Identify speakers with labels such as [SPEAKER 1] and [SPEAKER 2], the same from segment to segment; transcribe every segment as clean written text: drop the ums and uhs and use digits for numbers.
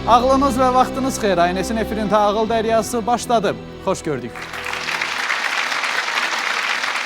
[SPEAKER 1] Ağlınız və vaxtınız xeyir. ANS-in efirində Ağıl Dəryası başladı. Xoş gördük.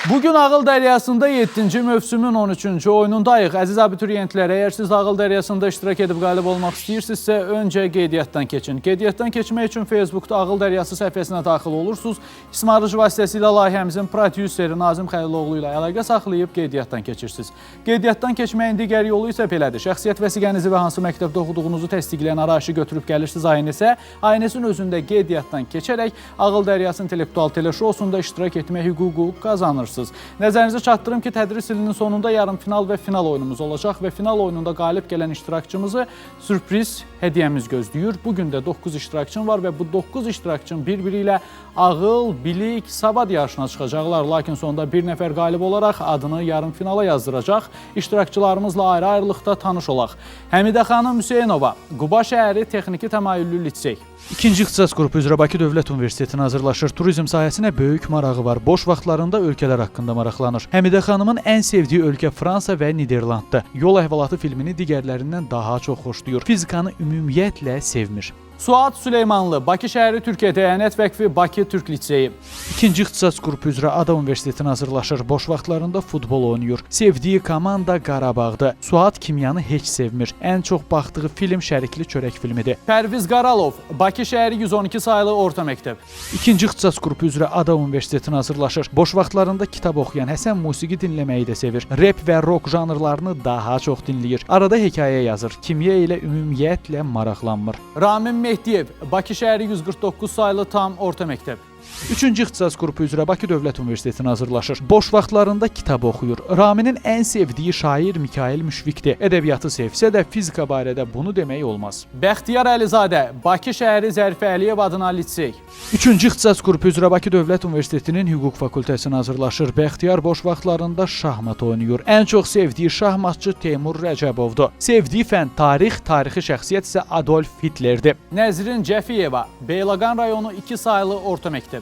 [SPEAKER 1] Bugün Ağıl Dəryasında 7-ci mövsümün 13-cü oyunundayıq. Əziz abituriyentlər, əgər siz Ağıl Dəryasında iştirak edib qalib olmaq istəyirsinizsə, öncə qeydiyyatdan keçin. Qeydiyyatdan keçmək üçün Facebookda Ağıl Dəryası səhifəsinə daxil olursunuz. İsmarıcı vasitəsilə layihəmizin prodüseri Nazim Xəliloğlu ilə əlaqə saxlayıb qeydiyyatdan keçirsiniz. Qeydiyyatdan keçməyin digər yolu isə belədir. Şəxsiyyət vəsiqənizi və hansı məktəbdə oxuduğunuzu təsdiqləyən arayışı götürüb gəlirsiniz ANS-ə. ANS-in özündə qeydiyyatdan keçərək Ağıl Dəryası intellektual teleşousunda iştirak etmək hüququ qazanırsınız. Nəzərinizə çatdırım ki, tədris ilinin sonunda yarımfinal və final oyunumuz olacaq və final oyununda qalib gələn iştirakçımızı sürpriz hədiyyəmiz gözləyir. Bu gün də 9 iştirakçım var və bu 9 iştirakçım bir-biri ilə ağıl, bilik, savad yarışına çıxacaqlar. Lakin sonda bir nəfər qalib olaraq adını yarımfinala yazdıracaq. İştirakçılarımızla ayrı-ayrılıqda tanış olaq. Həmidə xanım Hüseynova, Quba şəhəri Texniki Təmayüllü Lisey. İkinci ixtisas qrupu üzrə Bakı Dövlət Universitetinə hazırlaşır. Turizm sahəsinə böyük marağı var. Boş vaxtlarında ölkələr haqqında maraqlanır. Həmidə xanımın ən sevdiyi ölkə Fransa və Niderlanddır. Yol əhvalatı filmini digərlərindən daha çox xoşlayır. Fizikanı ümumiyyətlə sevmir. Suat Süleymanlı, Bakı şəhəri Türkiyə Diyanət Vəqfi Bakı Türk Liseyi. İkinci ixtisas qrupu üzrə Ada Universitetinə hazırlaşır. Boş vaxtlarında futbol oynayır. Sevdiyi komanda Qarabağdır. Suat kimyanı heç sevmir. Ən çox baxdığı film Şərikli Çörək filmidir. Pərviz Qaralov, Bakı şəhəri 112 saylı orta məktəb. İkinci ixtisas qrupu üzrə Ada Universitetinə hazırlaşır. Boş vaxtlarında kitab oxuyan Həsən musiqi dinləməyi də sevir. Rep və rok janrlarını daha çox dinləyir. Arada hekayə yazır. Kimya ilə ümumiyyətlə maraqlanmır. Ramin Mehdiyev, Bakı şəhəri 149 saylı tam orta məktəb. Üçüncü ixtisas qrupu üzrə Bakı Dövlət Universitetinə hazırlaşır. Boş vaxtlarında kitab oxuyur. Raminin ən sevdiyi şair Mikail Müşfiqdir. Ədəbiyyatı sevsə də fizika barədə bunu demək olmaz. Bəxtiyar Əlizadə, Bakı şəhəri Zərifə Əliyev adına lisey. Üçüncü ixtisas qrupu üzrə Bakı Dövlət Universitetinin hüquq fakültəsinə hazırlaşır. Bəxtiyar boş vaxtlarında şahmat oynayır. Ən çox sevdiyi şahmatçı Teymur Rəcəbovdur. Sevdiyi fən tarix, tarixi şəxsiyyət isə Adolf Hitlerdir. Nəzrin Cəfiyeva, Beyləqan rayonu 2 saylı orta məktəb.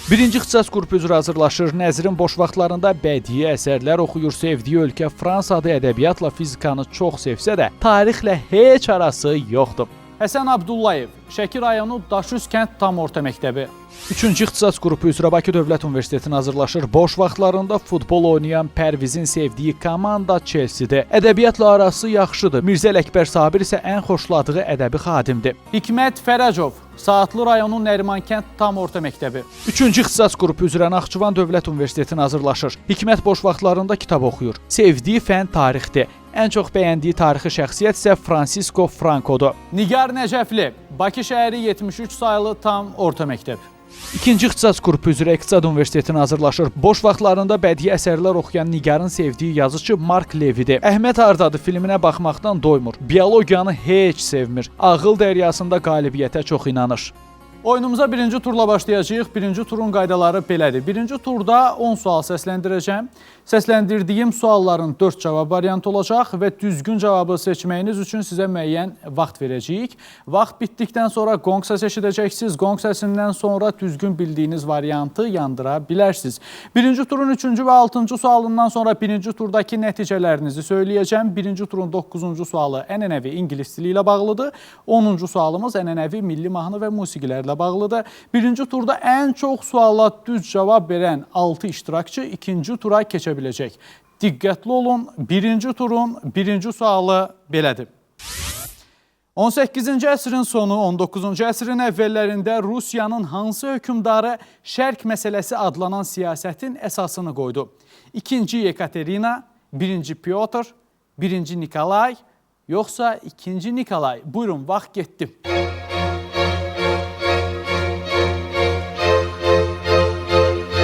[SPEAKER 1] Birinci ixtisas qrupu üzrə hazırlaşır. Nəzrin boş vaxtlarında bədii əsərlər oxuyur. Sevdiyi ölkə Fransadır. Ədəbiyyatla fizikanı çox sevsə də, tarixlə heç arası yoxdur. Həsən Abdullayev, Şəki rayonu Daşüz kənd tam orta məktəbi. Üçüncü ixtisas qrupu üzrə Bakı Dövlət Universitetinə hazırlaşır. Boş vaxtlarında futbol oynayan Pərvizin sevdiyi komanda Chelsea-dir. Ədəbiyyatla arası yaxşıdır. Mirzə Ələkbər Sabir isə ən xoşladığı ədəbi xadimdir. Hikmət Fərəcov, Saatlı rayonu Nərimankənd tam orta məktəbi. Üçüncü ixtisas qrupu üzrə Naxçıvan Dövlət Universitetinə hazırlaşır. Hikmət boş vaxtlarında kitab oxuyur. Sevdiyi fən tarixdir. Ən çox bəyəndiyi tarixi şəxsiyyət isə Fransisko Frankodur. Nigar Nəcəfli, Bakı şəhəri 73 saylı tam orta məktəb. İkinci ixtisas qrupu üzrə İqtisad Universitetinə hazırlaşır. Boş vaxtlarında bədii əsərlər oxuyan Nigarın sevdiyi yazıçı Mark Levidir. Əhməd Hardadır filminə baxmaqdan doymur. Biologiyanı heç sevmir. Ağıl dəryasında qalibiyyətə çox inanır. Oyunumuza birinci turla başlayacağıq. Birinci turun qaydaları belədir. Birinci turda 10 sual səsləndirəcəm. Səsləndirdiyim sualların 4 cavab variantı olacaq və düzgün cavabı seçməyiniz üçün sizə müəyyən vaxt verəcəyik. Vaxt bitdikdən sonra qonq səsi eşidəcəksiniz. Qonq səsindən sonra düzgün bildiyiniz variantı yandıra bilərsiniz. Birinci turun 3-cü və 6-cı sualından sonra birinci turdakı nəticələrinizi söyləyəcəm. Birinci turun 9-cu sualı ənənəvi ingilis dili ilə bağlıdır. 10-cu sualımız ənənəvi milli mahnı və musiqilərlə bağlıdır. Birinci turda ən çox suala düz cavab verən 6 iştirakçı ikinci tura keçə biləcək. Diqqətli olun. Birinci turun birinci sualı belədir. 18-ci əsrin sonu, 19-cu əsrin əvvəllərində Rusiyanın hansı hökmdarı Şərq məsələsi adlanan siyasətin əsasını qoydu? İkinci Yekaterina, birinci Pyotr, birinci Nikolay, yoxsa ikinci Nikolay? Buyurun, vaxt getdi.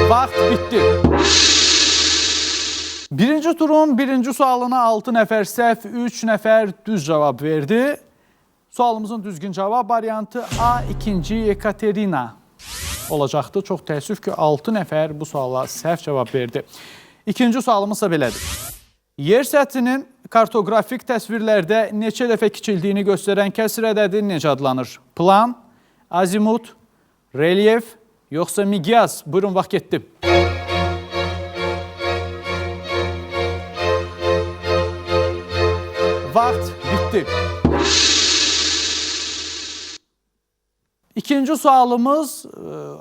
[SPEAKER 1] Vaxt bitdi. Birinci turun birinci sualına 6 nəfər səhv, 3 nəfər düz cavab verdi. Sualımızın düzgün cavab variantı A. ikinci Yekaterina olacaqdı. Çox təəssüf ki, 6 nəfər bu suala səhv cavab verdi. İkinci sualımız isə belədir. Yer səthinin kartoqrafik təsvirlərdə neçə dəfə kiçildiyini göstərən kəsr ədədi necə adlanır? Plan, azimut, relyef, yoxsa miqyas? Buyurun, vaxt getdi. Vaxt bitdi. İkinci sualımız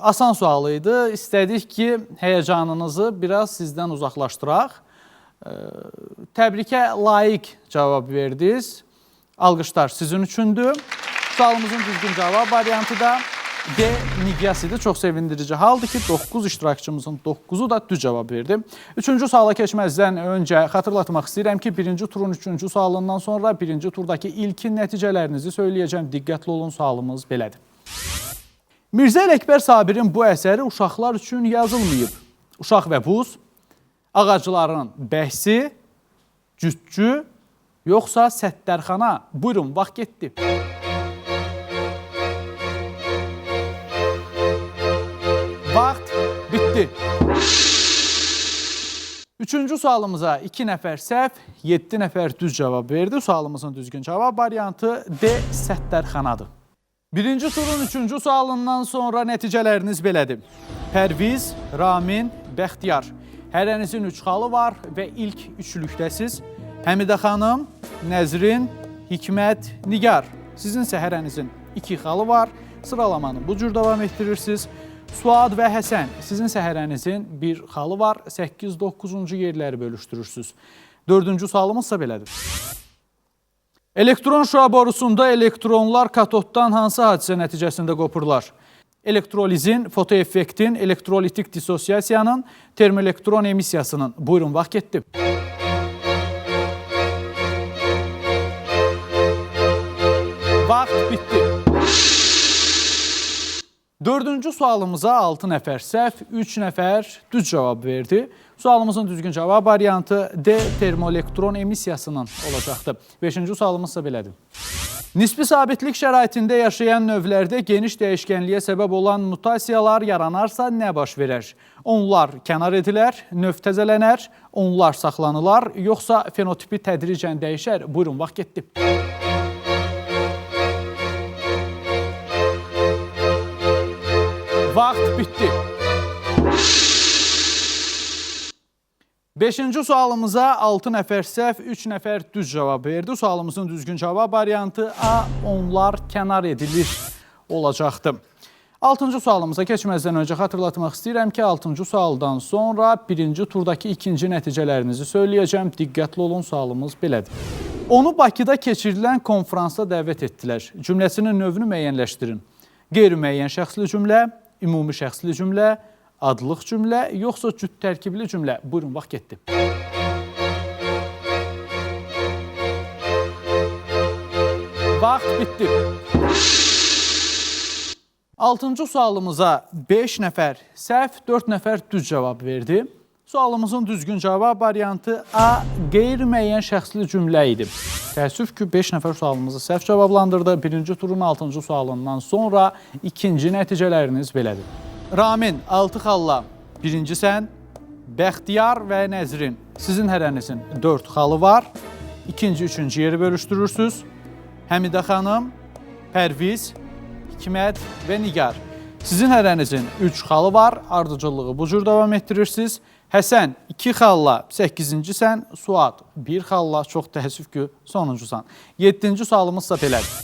[SPEAKER 1] asan sual idi. İstədik ki, həyəcanınızı biraz sizdən uzaqlaşdıraq. Təbrikə layiq cavab verdiniz. Alqışlar sizin üçündür. Sualımızın düzgün cavab variantı da D. Miqyas idi. Çox sevindirici haldır ki, 9 iştirakçımızın 9-u da düz cavab verdi. Üçüncü suala keçməzdən öncə xatırlatmaq istəyirəm ki, birinci turun üçüncü sualından sonra birinci turdakı ilkin nəticələrinizi söyləyəcəm. Diqqətli olun, sualımız belədir. Mirzə Ələkbər Sabirin bu əsəri uşaqlar üçün yazılmayıb. Uşaq və buz, ağacların bəhsi, cütcü, yoxsa səttərxana? Buyurun, vaxt getdi. Vaxt bitdi. Üçüncü sualımıza 2 nəfər səhv, 7 nəfər düz cavab verdi. Sualımızın düzgün cavab variantı D. Səttərxanadır. Birinci turun üçüncü sualından sonra nəticələriniz belədir. Pərviz, Ramin, Bəxtiyar. Hərənizin 3 xalı var və ilk üçlükdəsiz. Həmidə xanım, Nəzrin, Hikmət, Nigar. Sizin isə hərənizin 2 xalı var. Sıralamanı bu cür davam etdirirsiniz. Suad və Həsən, sizin isə hərənizin 1 xalı var. 8-9-cu yerləri bölüşdürürsünüz. Dördüncü sualımız isə belədir. Elektron şüa borusunda elektronlar katoddan hansı hadisə nəticəsində qopurlar? Elektrolizin, fotoeffektin, elektrolitik disosiasiyanın, termoelektron emissiyasının. Buyurun, vaxt getdi. Vaxt bitdi. Dördüncü sualımıza 6 nəfər səhv, 3 nəfər düz cavab verdi. Sualımızın düzgün cavab variantı D. Termoelektron emissiyasının olacaqdır. Beşinci sualımız isə belədir. Nisbi sabitlik şəraitində yaşayan növlərdə geniş dəyişkənliyə səbəb olan mutasiyalar yaranarsa nə baş verər? Onlar kənar edilər, növ təzələnər, onlar saxlanılar, yoxsa fenotipi tədricən dəyişər? Buyurun, vaxt getdi. Vaxt bitdi. Beşinci sualımıza 6 nəfər səhv, 3 nəfər düz cavab verdi. Sualımızın düzgün cavab variantı A. Onlar kənar edilir olacaqdı. Altıncı sualımıza keçməzdən öncə xatırlatmaq istəyirəm ki, altıncı sualdan sonra birinci turdakı ikinci nəticələrinizi söyləyəcəm. Diqqətli olun, sualımız belədir. Onu Bakıda keçirilən konfransa dəvət etdilər. Cümləsinin növünü müəyyənləşdirin. Qeyri-müəyyən şəxsli cümlə, ümumi şəxsli cümlə, adlıq cümlə, yoxsa cüt tərkibli cümlə? Buyurun, vaxt getdi. Vaxt bitdi. Altıncı sualımıza 5 nəfər səhv, 4 nəfər düz cavab verdi. Sualımızın düzgün cavab variantı A. Qeyri-müəyyən şəxsli cümlə idi. Təəssüf ki, 5 nəfər sualımızı səhv cavablandırdı. Birinci turun 6-cı sualından sonra ikinci nəticələriniz belədir. Ramin, 6 xalla birincisən, Bəxtiyar və Nəzrin. Sizin hərənizin 4 xalı var. İkinci, üçüncü yeri bölüşdürürsünüz. Həmidə xanım, Pərviz, Hikmət və Nigar. Sizin hərənizin 3 xalı var. Ardıcıllığı bu cür davam etdirirsiniz. Həsən 2 xalla 8-cisən, Suad 1 xalla, çox təəssüf ki, sonuncusan. 7-ci sualımız isə belədir.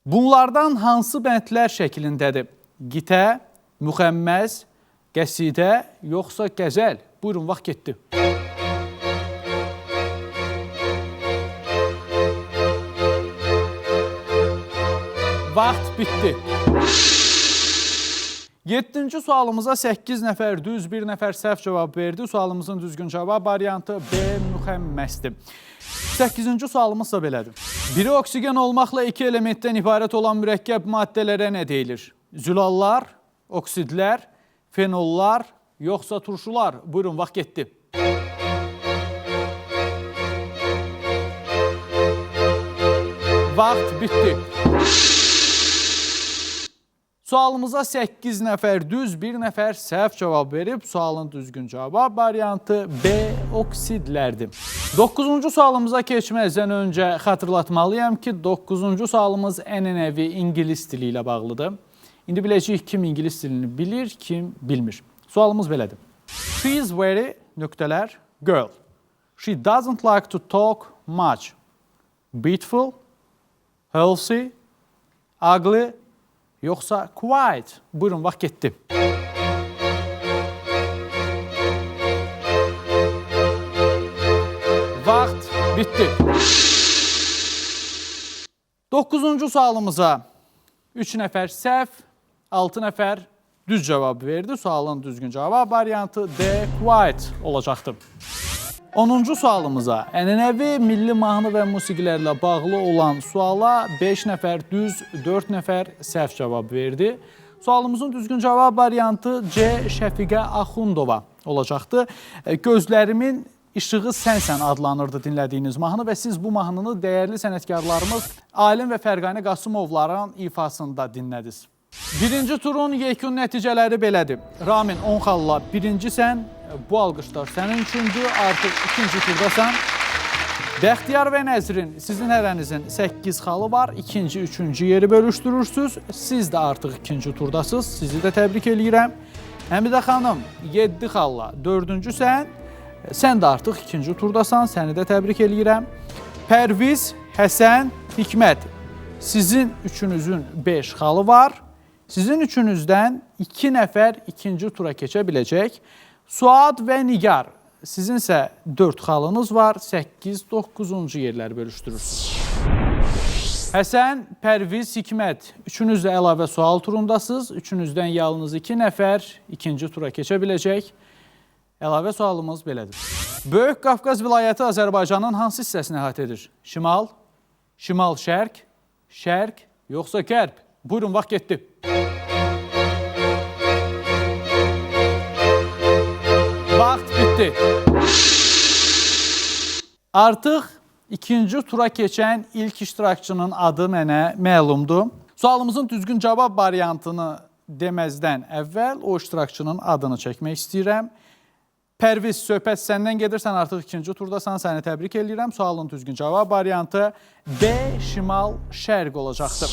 [SPEAKER 1] Bunlardan hansı bəndlər şəklindədir? Qitə, müxəmməz, qəsidə, yoxsa qəzəl? Buyurun, vaxt getdi. Vaxt bitdi. 7-ci sualımıza 8 nəfər düz, 1 nəfər səhv cavab verdi. Sualımızın düzgün cavab variantı B. Müxəmməsdir. 8-ci sualımız da belədir. Biri oksigen olmaqla iki elementdən ibarət olan mürəkkəb maddələrə nə deyilir? Zülallar, oksidlər, fenollar, yoxsa turşular? Buyurun, vaxt getdi. Vaxt bitdi. Sualımıza 8 nəfər düz, 1 nəfər səhv cavab verib. Sualın düzgün cavab variantı B. Oksidlərdir. 9-cu sualımıza keçməzdən öncə xatırlatmalıyam ki, 9-cu sualımız ənənəvi ingilis dili ilə bağlıdır. İndi biləcəyik kim ingilis dilini bilir, kim bilmir. Sualımız belədir. She is very nöqtələr girl. She doesn't like to talk much. Beautiful, healthy, ugly, yoxsa quite? Buyurun, vaxt getdi. Vaxt bitdi. 9-cu sualımıza 3 nəfər səhv, 6 nəfər düz cavab verdi. Sualın düzgün cavab variantı D, quite olacaqdı. 10-cu sualımıza ənənəvi milli mahnı və musiqilərlə bağlı olan suala 5 nəfər düz, 4 nəfər səhv cavab verdi. Sualımızın düzgün cavab variantı C, Şəfiqə Axundova olacaqdı. Gözlərimin İşığı Sənsən adlanırdı dinlədiyiniz mahnı və siz bu mahnını dəyərli sənətkarlarımız Alim və Fərqanə Qasımovların ifasında dinlədiniz. Birinci turun yekun nəticələri belədir. Ramin 10 xalla birincisən, bu alqışlar sənin üçündür, artıq ikinci turdasan. Bəxtiyar və Nəzrin, sizin hərənizin 8 xalı var, ikinci, üçüncü yeri bölüşdürürsünüz. Siz də artıq ikinci turdasınız, sizi də təbrik eləyirəm. Həmidə xanım 7 xalla dördüncüsən, sən də artıq ikinci turdasan, səni də təbrik eləyirəm. Pərviz, Həsən, Hikmət, sizin üçünüzün 5 xalı var. Sizin üçünüzdən 2 nəfər ikinci tura keçə biləcək. Suad və Nigar, sizinsə 4 xalınız var, 8, 9-cu yerləri bölüşdürürsünüz. Həsən, Pərviz, Hikmət, üçünüz də əlavə sual turundasınız. Üçünüzdən yalnız 2 nəfər ikinci tura keçə biləcək. Əlavə sualımız belədir. Böyük Qafqaz vilayəti Azərbaycanın hansı hissəsini əhatə edir? Şimal, şimal-şərq, şərq, yoxsa qərb? Buyurun, vaxt getdi. Vaxt bitdi. Artıq ikinci tura keçən ilk iştirakçının adı mənə məlumdur. Sualımızın düzgün cavab variantını deməzdən əvvəl o iştirakçının adını çəkmək istəyirəm. Pərviz, söhbət səndən gedir, sən artıq ikinci turdasan, səni təbrik eləyirəm. Sualın düzgün cavab variantı B, şimal-şərq olacaqdır.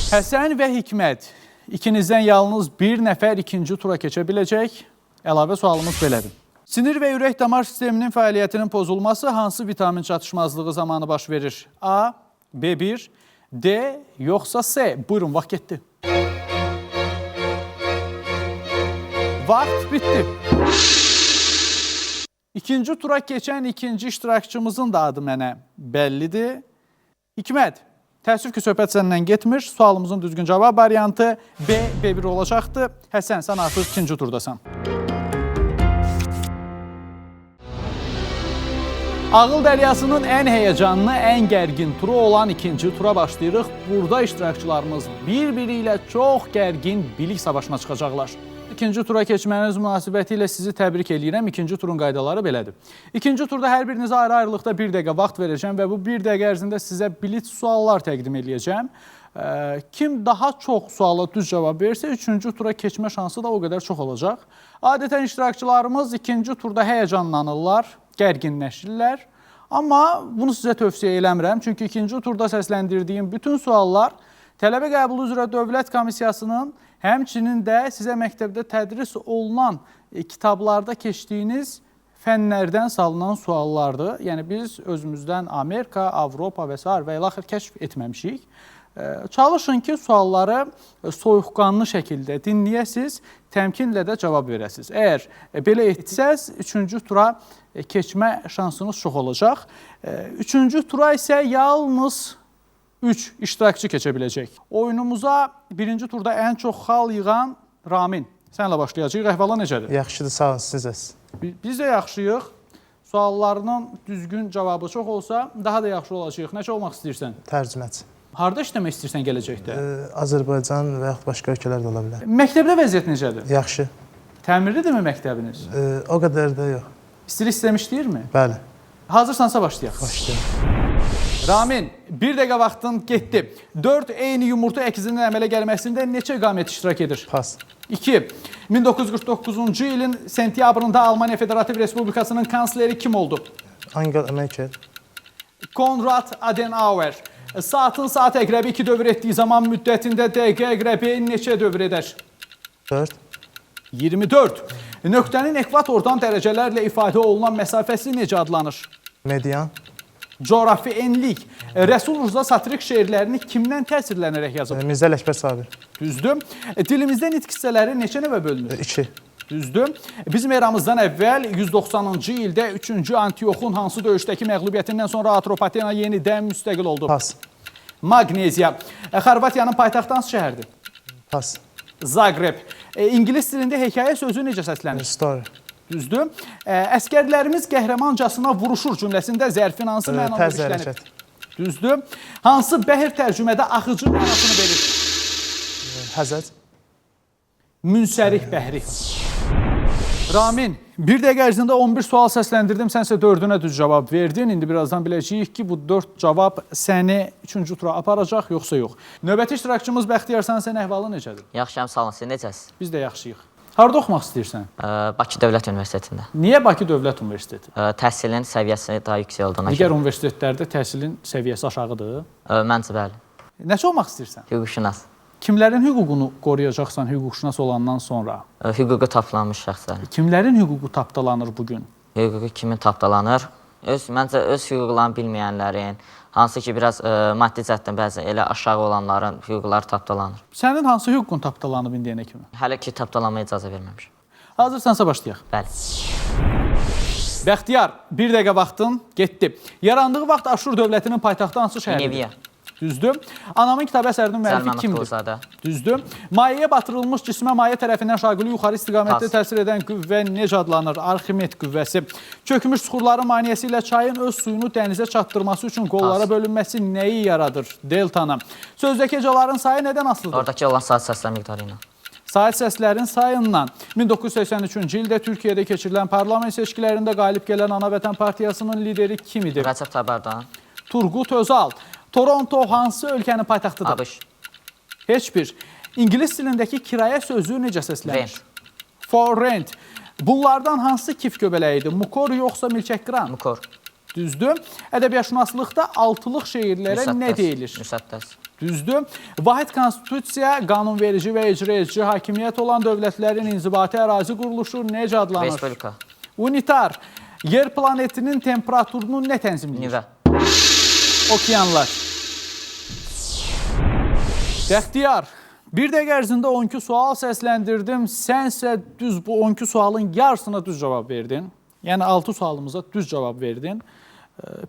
[SPEAKER 1] Həsən və Hikmət, ikinizdən yalnız bir nəfər ikinci tura keçə biləcək. Əlavə sualımız belədir. Sinir və ürək damar sisteminin fəaliyyətinin pozulması hansı vitamin çatışmazlığı zamanı baş verir? A, B1, D, yoxsa C? Buyurun, vaxt getdi. Vaxt bitdi. İkinci tura keçən ikinci iştirakçımızın da adı mənə bəllidir. Hikmət, təəssüf ki, söhbət səndən getmir. Sualımızın düzgün cavab variantı B, B1 olacaqdı. Həsən, sən artıq ikinci turdasan. Ağıl Dəryasının ən həyəcanlı, ən gərgin turu olan ikinci tura başlayırıq. Burada iştirakçılarımız bir-biri ilə çox gərgin bilik savaşına çıxacaqlar. İkinci tura keçməniz münasibəti ilə sizi təbrik eləyirəm. İkinci turun qaydaları belədir. İkinci turda hər birinizə ayrı-ayrılıqda bir dəqiqə vaxt verəcəm və bu bir dəqiqə ərzində sizə blitz suallar təqdim eləyəcəm. Kim daha çox suala düz cavab verirsə, üçüncü tura keçmə şansı da o qədər çox olacaq. Adətən iştirakçılarımız ikinci turda həyəcanlanırlar, gərginləşirlər. Amma bunu sizə tövsiyə eləmirəm. Çünki ikinci turda səsləndirdiyim bütün suallar tələbə qəbulu üzrə Dövlət Komissiyasının, həmçinin də sizə məktəbdə tədris olunan kitablarda keçdiyiniz fənlərdən salınan suallardır. Yəni biz özümüzdən Amerika, Avropa və sair və ilaxır kəşf etməmişik. Çalışın ki, sualları soyuqqanlı şəkildə dinləyəsiz, təmkinlə də cavab verəsiniz. Əgər belə etsəz, üçüncü tura keçmə şansınız çox olacaq. Üçüncü tura isə yalnız 3 iştirakçı keçə biləcək. Oyunumuza birinci turda ən çox xal yığan Ramin. Sənlə başlayacağıq. Əhvala necədir?
[SPEAKER 2] Yaxşıdır, sağ olun, siz necəsiniz?
[SPEAKER 1] Biz də yaxşıyıq. Suallarının düzgün cavabı çox olsa, daha da yaxşı olacağıq. Nəçə olmaq istəyirsən?
[SPEAKER 2] Tərcüməçi.
[SPEAKER 1] Harda işləmək istəyirsən gələcəkdə?
[SPEAKER 2] Azərbaycan və yaxud başqa ölkələr də ola bilər.
[SPEAKER 1] Məktəbdə vəziyyət necədir?
[SPEAKER 2] Yaxşı.
[SPEAKER 1] Təmirlidirmi məktəbiniz?
[SPEAKER 2] O qədər də yox.
[SPEAKER 1] İstilik sistemi işləyirmi?
[SPEAKER 2] Bəli.
[SPEAKER 1] Hazırsansa başlayaq.
[SPEAKER 2] Başlayaq.
[SPEAKER 1] Ramin, bir dəqiqə vaxtın getdi. 4 eyni yumurta əkizinin əmələ gəlməsində neçə qamet iştirak edir?
[SPEAKER 2] Pas.
[SPEAKER 1] 2. 1949-cu ilin sentyabrında Almaniya Federativ Respublikasının kansleri kim oldu?
[SPEAKER 2] Angela Merkel.
[SPEAKER 1] Konrad Adenauer. Saatın saat əqrəbi 2 dövr etdiyi zaman müddətində dəqiqə əqrəbi neçə dövr edər?
[SPEAKER 2] 4.
[SPEAKER 1] 24. Nöqtənin ekvatordan dərəcələrlə ifadə olunan məsafəsi necə adlanır?
[SPEAKER 2] Median.
[SPEAKER 1] Coğrafi enlik. Rəsul Rza satirik şeirlərini kimdən təsirlənərək yazıb?
[SPEAKER 2] Mirzə Ələkbər Sabir.
[SPEAKER 1] Düzdür. Dilimizdə nitq hissələri neçə növə bölünür?
[SPEAKER 2] 2.
[SPEAKER 1] Düzdür. Bizim eramızdan əvvəl 190-cı ildə 3-cü Antioxun hansı döyüşdəki məğlubiyyətindən sonra Atropatena yenidən müstəqil oldu?
[SPEAKER 2] Pas.
[SPEAKER 1] Maqneziya. Xorvatiyanın paytaxtı hansı şəhərdir?
[SPEAKER 2] Pas.
[SPEAKER 1] Zaqreb. İngilis dilində hekayə sözü necə səslənir?
[SPEAKER 2] Story.
[SPEAKER 1] Düzdür. Əskərlərimiz qəhrəmancasına vuruşur cümləsində zərfin hansı mənada
[SPEAKER 2] Tərz
[SPEAKER 1] işlənib?
[SPEAKER 2] hərəkət.
[SPEAKER 1] Düzdür. Hansı bəhr tərcümədə axıcı mənasını verir?
[SPEAKER 2] Həzəc.
[SPEAKER 1] Münsərih bəhri. Ramin, bir dəqiqə ərzində 11 sual səsləndirdim, sən isə 4-ünə düz cavab verdin. İndi birazdan biləcəyik ki, bu 4 cavab səni 3-cü tura aparacaq, yoxsa yox. Növbəti iştirakçımız Bəxtiyar, sən əhvalın necədir?
[SPEAKER 3] Yaxşıyam, sağ olun. Siz necəsiniz?
[SPEAKER 1] Biz də yaxşıyıq. Harda oxumaq istəyirsən?
[SPEAKER 3] Bakı Dövlət Universitetində.
[SPEAKER 1] Niyə Bakı Dövlət Universiteti?
[SPEAKER 3] Təhsilin səviyyəsi daha yüksək olduğuna
[SPEAKER 1] Digər
[SPEAKER 3] görə.
[SPEAKER 1] universitetlərdə təhsilin səviyyəsi aşağıdır.
[SPEAKER 3] Məncə bəli.
[SPEAKER 1] Nəçə olmaq istəyirsən?
[SPEAKER 3] Hüquqşünas.
[SPEAKER 1] Kimlərin hüququnu qoruyacaqsan hüquqşünas olandan sonra?
[SPEAKER 3] Hüququ tapdalanmış şəxslərin.
[SPEAKER 1] Kimlərin hüququ tapdalanır bu gün?
[SPEAKER 3] Hüququ kimin tapdalanır? Məncə öz hüquqlarını bilməyənlərin, hansı ki biraz maddi cəhətdən bəzən elə aşağı olanların hüquqları tapdalanır.
[SPEAKER 1] Sənin hansı hüququn tapdalanıb indiyənə kimi?
[SPEAKER 3] Hələ ki tapdalanmaya icazə verməmişəm.
[SPEAKER 1] Hazırsansa başlayaq.
[SPEAKER 3] Bəli.
[SPEAKER 1] Bəxtiyar, bir dəqiqə vaxtın getdi. Yarandığı vaxt Aşur dövlətinin paytaxtı hansı şəhər idi?
[SPEAKER 3] Nineviya.
[SPEAKER 1] Düzdür. Anamın kitabı əsərinin müəllifi
[SPEAKER 3] Zəl
[SPEAKER 1] kimdir?
[SPEAKER 3] Məmmədquluzadə.
[SPEAKER 1] Düzdür. Mayeyə batırılmış cismə maye tərəfindən şaquli yuxarı istiqamətdə
[SPEAKER 3] Pas.
[SPEAKER 1] təsir edən qüvvə necə adlanır? Arximed qüvvəsi. Çökmüş suxurların maneəsi ilə çayın öz suyunu dənizə çatdırması üçün qollara
[SPEAKER 3] Pas.
[SPEAKER 1] bölünməsi nəyi yaradır? Deltanı. Sözdəki hecaların sayı nədən asılıdır?
[SPEAKER 3] Oradakı olan saat səslər miqdarı ilə.
[SPEAKER 1] Saat səslərin sayından 1983-cü ildə Türkiyədə keçirilən parlament seçkilərində qalib gələn Ana Vətən Partiyasının lideri kim idi?
[SPEAKER 3] Rəcəb Tayyib Ərdoğan.
[SPEAKER 1] Turqut Özal. Toronto hansı ölkənin paytaxtıdır?
[SPEAKER 3] ABŞ.
[SPEAKER 1] Heç bir. İngilis dilindəki kirayə sözü necə səslənir?
[SPEAKER 3] Rent.
[SPEAKER 1] For rent. Bunlardan hansı kif göbələyidir? Mukor yoxsa milçəkqıran?
[SPEAKER 3] Mukor.
[SPEAKER 1] Düzdür. Ədəbiyyatşünaslıqda altılıq şeirlərə nə deyilir?
[SPEAKER 3] Müsəddəs.
[SPEAKER 1] Düzdür. Vahid konstitusiya, qanunverici və icra edici hakimiyyət olan dövlətlərin inzibati ərazi quruluşu necə adlanır?
[SPEAKER 3] Respublika.
[SPEAKER 1] Unitar. Yer planetinin temperaturunu nə tənzimləyir?
[SPEAKER 3] Nüvə.
[SPEAKER 1] Okeanlar. Bəxtiyar, bir dəqiqə ərzində 12 sual səsləndirdim. Sənsə düz bu 12 sualın yarısına düz cavab verdin. Yəni 6 sualımıza düz cavab verdin.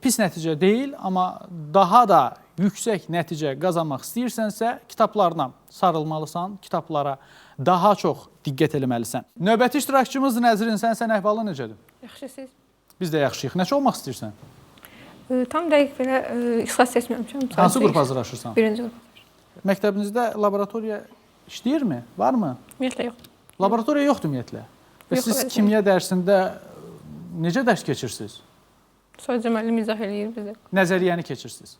[SPEAKER 1] Pis nəticə deyil, amma daha da yüksək nəticə qazanmaq istəyirsənsə, kitablarına sarılmalısan, kitablara daha çox diqqət eləməlisən. Növbəti iştirakçımız Nəzrin, sən əhvalın necədir?
[SPEAKER 4] Yaxşı, siz?
[SPEAKER 1] Biz də yaxşıyıq. Nəçə olmaq istəyirsən?
[SPEAKER 4] Tam dəqiq belə ixtisas seçməmişəm.
[SPEAKER 1] Hansı qrupa hazırlaşırsan?
[SPEAKER 4] Birinci qrup.
[SPEAKER 1] Məktəbinizdə laboratoriya işləyirmi? Varmı?
[SPEAKER 4] Ümumiyyətlə yox.
[SPEAKER 1] Laboratoriya yoxdur ümumiyyətlə. Və
[SPEAKER 4] Yox,
[SPEAKER 1] siz
[SPEAKER 4] bəli.
[SPEAKER 1] kimya dərsində necə dərs keçirsiniz?
[SPEAKER 4] Sadəcə müəllim izah eləyir bizə.
[SPEAKER 1] Nəzəriyyəni keçirsiniz.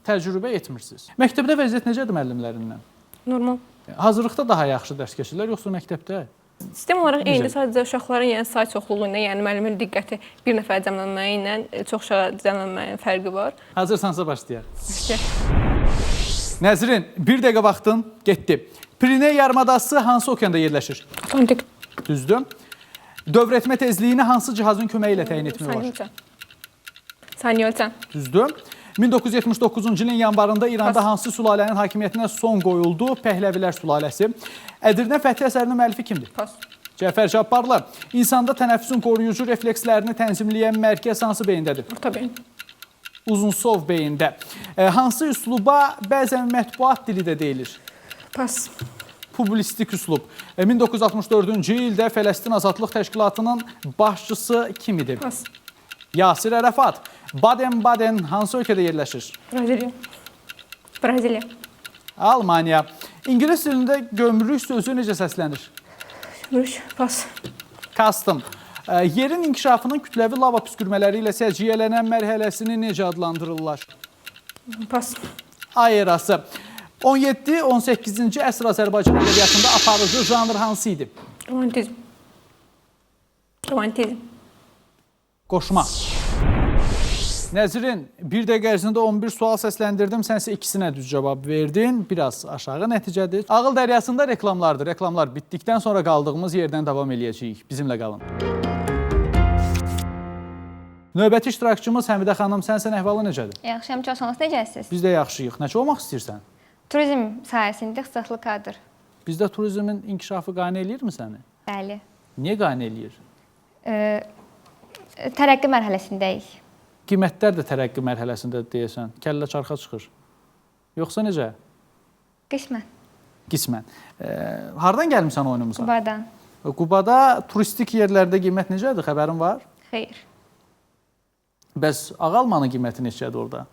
[SPEAKER 1] Təcrübə etmirsiniz. Məktəbdə vəziyyət necədir müəllimlərindən?
[SPEAKER 4] Normal.
[SPEAKER 1] Hazırlıqda daha yaxşı dərs keçirlər yoxsa məktəbdə?
[SPEAKER 4] Sistem olaraq
[SPEAKER 1] Necə?
[SPEAKER 4] eynidir, sadəcə uşaqların yəni say çoxluğu ilə, yəni müəllimin diqqəti bir nəfərə cəmlənməyi ilə çox uşağa cəmlənməyin fərqi var.
[SPEAKER 1] Hazırsansa başlayaq.
[SPEAKER 4] İşte
[SPEAKER 1] Nəzrin, bir dəqiqə vaxtın getdi. Piriney yarımadası hansı okeanda yerləşir?
[SPEAKER 4] Atlantik.
[SPEAKER 1] Düzdür. Dövr etmə tezliyini hansı cihazın köməyi ilə təyin etmək olar?
[SPEAKER 4] Saniyə ölçən. Saniyə ölçən.
[SPEAKER 1] Düzdür. 1979-cu ilin yanvarında İranda
[SPEAKER 4] Pas.
[SPEAKER 1] hansı sülalənin hakimiyyətinə son qoyuldu? Pəhləvilər sülaləsi. Ədirnə Fəthi əsərinin müəllifi kimdir?
[SPEAKER 4] Pas.
[SPEAKER 1] Cəfər Cabbarlı. İnsanda tənəffüsün qoruyucu reflekslərini tənzimləyən mərkəz hansı beyindədir?
[SPEAKER 4] Orta beyin.
[SPEAKER 1] Uzunsov beyində. Hansı üsluba bəzən mətbuat dili də deyilir?
[SPEAKER 4] Pas.
[SPEAKER 1] Publistik üslub. 1964-cü ildə Fələstin Azadlıq Təşkilatının başçısı kim idi?
[SPEAKER 4] Pas.
[SPEAKER 1] Yasir Ərəfat. Baden-Baden hansı ölkədə yerləşir?
[SPEAKER 4] Braziliya. Braziliya.
[SPEAKER 1] Almaniya. İngilis dilində gömrük sözü necə səslənir?
[SPEAKER 4] Gümrük. Pas.
[SPEAKER 1] Custom. Yerin inkişafının kütləvi lava püskürmələri ilə səciyyələnən mərhələsini necə adlandırırlar?
[SPEAKER 4] Pas.
[SPEAKER 1] Ay erası. 17-18-ci əsr Azərbaycan ədəbiyyatında aparıcı janr hansı idi?
[SPEAKER 4] Romantizm. Romantizm.
[SPEAKER 1] Qoşma. Nəzrin, bir dəqiqə ərzində 11 sual səsləndirdim, sənsə ikisinə düz cavab verdin. Biraz aşağı nəticədir. Ağıl dəryasında reklamlardır. Reklamlar bitdikdən sonra qaldığımız yerdən davam eləyəcəyik. Bizimlə qalın. Növbəti iştirakçımız Həmidə xanım, sənsən, əhvalı necədir?
[SPEAKER 4] Yaxşıyam, çox sağ olun. Necəsiniz?
[SPEAKER 1] Biz də yaxşıyıq. Nəçə olmaq istəyirsən?
[SPEAKER 4] Turizm sahəsində ixtisaslı kadr.
[SPEAKER 1] Bizdə turizmin inkişafı qane eləyirmi səni?
[SPEAKER 4] Bəli.
[SPEAKER 1] Niyə qane eləyir?
[SPEAKER 4] Tərəqqi mərhələsindəyik.
[SPEAKER 1] Qiymətlər də tərəqqi mərhələsində deyəsən. Kəllə çarxa çıxır. Yoxsa necə?
[SPEAKER 4] Qismən.
[SPEAKER 1] Qismən. Hardan gəlmisən oyunumuza?
[SPEAKER 4] Qubadan.
[SPEAKER 1] Qubada turistik yerlərdə qiymət necədir? Xəbərin var?
[SPEAKER 4] Xeyr.
[SPEAKER 1] Bəs ağalmanın qiyməti neçədir orada?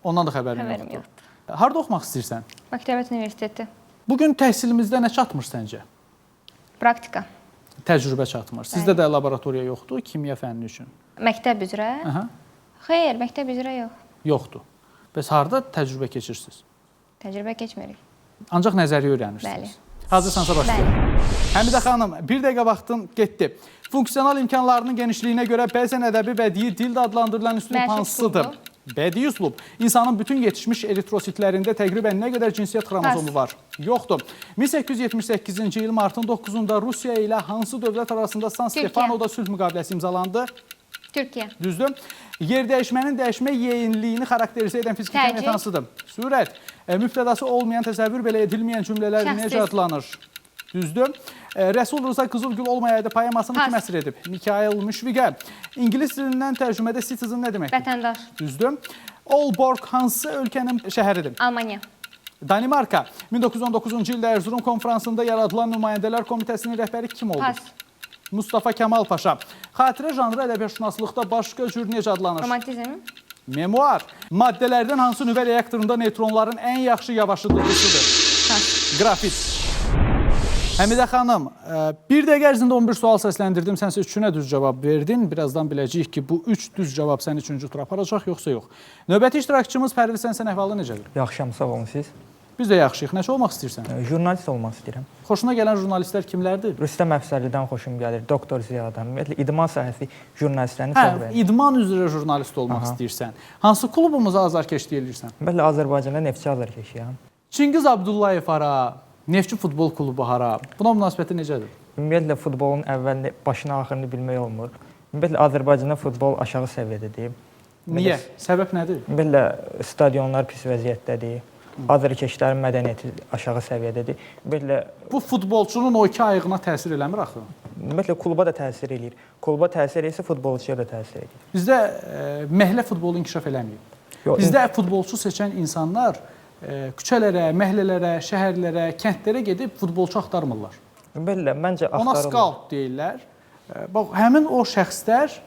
[SPEAKER 1] Ondan da xəbərin
[SPEAKER 4] Xəbərim
[SPEAKER 1] yoxdur.
[SPEAKER 4] yoxdur.
[SPEAKER 1] Harda oxumaq istəyirsən?
[SPEAKER 4] Bakı Dövlət Universiteti.
[SPEAKER 1] Bu gün təhsilimizdə nə çatmır səncə?
[SPEAKER 4] Praktika.
[SPEAKER 1] Təcrübə çatmır. Sizdə də laboratoriya yoxdur kimya fənni üçün?
[SPEAKER 4] Məktəb üzrə?
[SPEAKER 1] Aha.
[SPEAKER 4] Xeyr, məktəb üzrə yox.
[SPEAKER 1] Yoxdur. Bəs harda təcrübə keçirsiniz?
[SPEAKER 4] Təcrübə keçmirik.
[SPEAKER 1] Ancaq nəzəriyyə öyrənirsiniz.
[SPEAKER 4] Bəli.
[SPEAKER 1] Hazırsansa başlayaq.
[SPEAKER 4] Bəli.
[SPEAKER 1] Həmidə xanım, bir dəqiqə vaxtın getdi. Funksional imkanlarının genişliyinə görə bəzən ədəbi bədii dil də adlandırılan üslub
[SPEAKER 4] Məşq
[SPEAKER 1] hansıdır?
[SPEAKER 4] üslubu.
[SPEAKER 1] Bədii üslub. İnsanın bütün yetişmiş eritrositlərində təqribən nə qədər cinsiyyət xromozomu
[SPEAKER 4] Pas.
[SPEAKER 1] var? Yoxdur. 1878-ci il martın 9-da Rusiya ilə hansı dövlət arasında San
[SPEAKER 4] Türkiyə.
[SPEAKER 1] Stefanoda sülh müqaviləsi imzalandı?
[SPEAKER 4] Türkiyə.
[SPEAKER 1] Düzdür. Yer dəyişmənin dəyişmə yeyinliyini xarakterizə edən fiziki
[SPEAKER 4] Təcil.
[SPEAKER 1] kəmiyyət hansıdır? Sürət. Mübtədası olmayan, təsəvvür belə edilməyən cümlələr
[SPEAKER 4] Şəxsiz.
[SPEAKER 1] necə adlanır? Düzdür. Rəsul Rza Qızılgül olmayaydı poemasını
[SPEAKER 4] Pas.
[SPEAKER 1] kim əsr edib? Mikail Müşfiqə. İngilis dilindən tərcümədə citizen nə deməkdir?
[SPEAKER 4] Vətəndaş.
[SPEAKER 1] Düzdür. Olborg hansı ölkənin şəhəridir?
[SPEAKER 4] Almaniya.
[SPEAKER 1] Danimarka. 1919-cu ildə Erzurum konfransında yaradılan Nümayəndələr Komitəsinin rəhbəri kim oldu?
[SPEAKER 4] Pas.
[SPEAKER 1] Mustafa Kemal Paşa. Xatirə janrı ədəbiyyatşünaslıqda başqa cür necə adlanır?
[SPEAKER 4] Romantizm.
[SPEAKER 1] Memuar. Maddələrdən hansı nüvə reaktorunda neytronların ən yaxşı yavaşıdıcısıdır?
[SPEAKER 4] Pas.
[SPEAKER 1] Qrafit. Həmidə xanım, bir dəqiqə ərzində 11 sual səsləndirdim, sənsə 3-ünə düz cavab verdin. Birazdan biləcəyik ki, bu 3 düz cavab səni 3-cü tura aparacaq, yoxsa yox. Növbəti iştirakçımız Pərviz, sənsən, əhvalı necədir?
[SPEAKER 5] Yaxşıyam, sağ olun siz.
[SPEAKER 1] Biz də yaxşıyıq. Nəçə olmaq istəyirsən?
[SPEAKER 5] Jurnalist olmaq istəyirəm.
[SPEAKER 1] Xoşuna gələn jurnalistlər kimlərdir?
[SPEAKER 5] Rüstəm Əfsərlidən xoşum gəlir, Doktor Ziyadan. Ümumiyyətlə idman sahəsi jurnalistlərini çox
[SPEAKER 1] Hə,
[SPEAKER 5] bəyənirəm.
[SPEAKER 1] idman üzrə jurnalist olmaq istəyirsən. Hansı klubumuza azarkeşlik eləyirsən?
[SPEAKER 5] Ümumiyyətlə Azərbaycanda Neftçi azarkeşiyəm.
[SPEAKER 1] Çingiz Abdullayev hara? Neftçi futbol klubu hara? Buna münasibəti necədir?
[SPEAKER 5] Ümumiyyətlə futbolun əvvəlini, başını, axırını bilmək olmur. Ümumiyyətlə Azərbaycanda futbol aşağı səviyyədədir.
[SPEAKER 1] Niyə? Səbəb nədir?
[SPEAKER 5] Ümumiyyətlə stadionlar pis vəziyyətdədir. Azərkeşlərin mədəniyyəti aşağı səviyyədədir. Ümumiyyətlə
[SPEAKER 1] Bu futbolçunun o iki ayağına təsir eləmir axı.
[SPEAKER 5] Ümumiyyətlə kluba da təsir eləyir. Kluba təsir edirsə futbolçuya da təsir edir.
[SPEAKER 1] Bizdə məhəllə futbolu inkişaf eləməyib.
[SPEAKER 5] Yox,
[SPEAKER 1] Bizdə futbolçu seçən insanlar küçələrə, məhəllələrə, şəhərlərə, kəndlərə gedib futbolçu axtarmırlar.
[SPEAKER 5] Ümumiyyətlə məncə
[SPEAKER 1] Ona
[SPEAKER 5] axtarırlar.
[SPEAKER 1] skaut deyirlər. Bax, həmin o şəxslər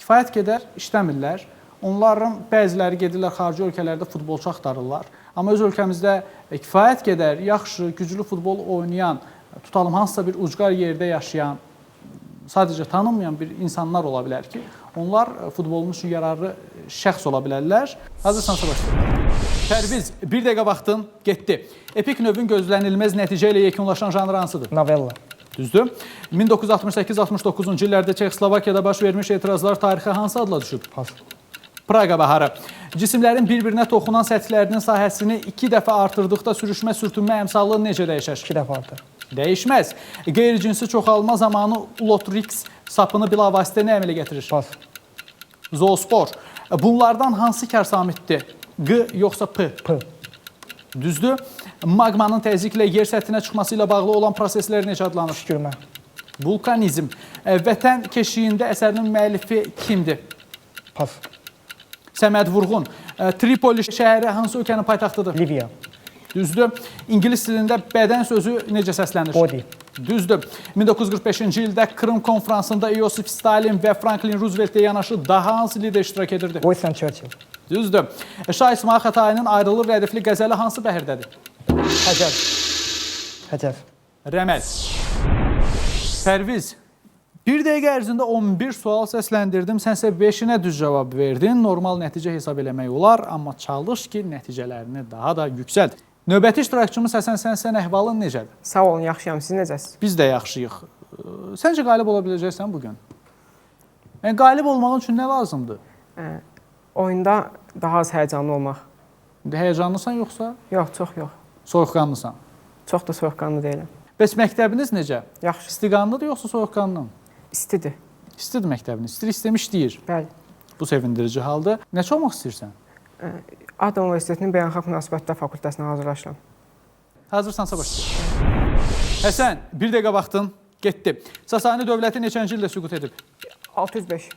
[SPEAKER 1] kifayət qədər işləmirlər. Onların bəziləri gedirlər xarici ölkələrdə futbolçu axtarırlar. Amma öz ölkəmizdə kifayət qədər yaxşı, güclü futbol oynayan, tutalım hansısa bir ucqar yerdə yaşayan, sadəcə tanınmayan bir insanlar ola bilər ki, onlar futbolumuz üçün yararlı şəxs ola bilərlər. Hazırsansa başlayaq. Pərviz, bir dəqiqə vaxtın getdi. Epik növün gözlənilməz nəticə ilə yekunlaşan janr hansıdır?
[SPEAKER 5] Novella.
[SPEAKER 1] Düzdür. 1968-69-cu illərdə Çexoslovakiyada baş vermiş etirazlar tarixə hansı adla düşüb?
[SPEAKER 5] Pas.
[SPEAKER 1] Praqa baharı. Cisimlərin bir-birinə toxunan səthlərinin sahəsini 2 dəfə artırdıqda sürüşmə sürtünmə əmsalı necə dəyişər?
[SPEAKER 5] 2 dəfə artır.
[SPEAKER 1] Dəyişməz. Qeyri-cinsi çoxalma zamanı Ulotrix sapını bilavasitə nə əmələ gətirir?
[SPEAKER 5] Pas.
[SPEAKER 1] Zoospor. Bunlardan hansı kar samitdir? Q yoxsa P?
[SPEAKER 5] P.
[SPEAKER 1] Düzdür. Magmanın təzyiqlə yer səthinə çıxması ilə bağlı olan proseslər necə adlanır?
[SPEAKER 5] Püskürmə.
[SPEAKER 1] Vulkanizm. Vətən keşiyində əsərinin müəllifi kimdir?
[SPEAKER 5] Pas.
[SPEAKER 1] Səməd Vurğun. Tripoli şəhəri hansı ölkənin paytaxtıdır?
[SPEAKER 5] Liviya.
[SPEAKER 1] Düzdür. İngilis dilində bədən sözü necə səslənir?
[SPEAKER 5] Body.
[SPEAKER 1] Düzdür. 1945-ci ildə Krım konfransında Iosif Stalin və Franklin Rooseveltlə yanaşı daha hansı lider iştirak edirdi?
[SPEAKER 5] Winston Churchill.
[SPEAKER 1] Düzdür. Şah İsmayıl Xətainin ayrılır rədifli qəzəli hansı bəhirdədir?
[SPEAKER 5] Həcəz. Həcəz.
[SPEAKER 1] Rəməl. Pərviz, bir dəqiqə ərzində 11 sual səsləndirdim. Sənsə 5-inə düz cavab verdin. Normal nəticə hesab eləmək olar, amma çalış ki, nəticələrini daha da yüksəlt. Növbəti iştirakçımız Həsən, sənsən, əhvalın necədir?
[SPEAKER 6] Sağ olun, yaxşıyam. Siz necəsiniz?
[SPEAKER 1] Biz də yaxşıyıq. Səncə qalib ola biləcəksən bugün? Yəni qalib olmaq üçün nə lazımdır?
[SPEAKER 6] Oyunda daha az həyəcanlı olmaq.
[SPEAKER 1] İndi həyəcanlısan yoxsa?
[SPEAKER 6] Yox, çox yox.
[SPEAKER 1] Soyuqqanlısan.
[SPEAKER 6] Çox da soyuqqanlı deyiləm.
[SPEAKER 1] Bəs məktəbiniz necə?
[SPEAKER 6] Yaxşı.
[SPEAKER 1] İstiqanlıdır yoxsa soyuqqanlı?
[SPEAKER 6] İstidir.
[SPEAKER 1] İstidir məktəbini, istidir, istəmiş deyir.
[SPEAKER 6] Bəli.
[SPEAKER 1] Bu sevindirici haldır. Nəçi olmaq istəyirsən?
[SPEAKER 6] Ağdam Universitetinin Beynəlxalq Münasibətlər Fakültəsinə hazırlaşıram.
[SPEAKER 1] Hazırsansa başlayaq. Həsən, bir dəqiqə vaxtın getdi. Sasani dövləti neçənci ildə süqut edib?
[SPEAKER 6] 605.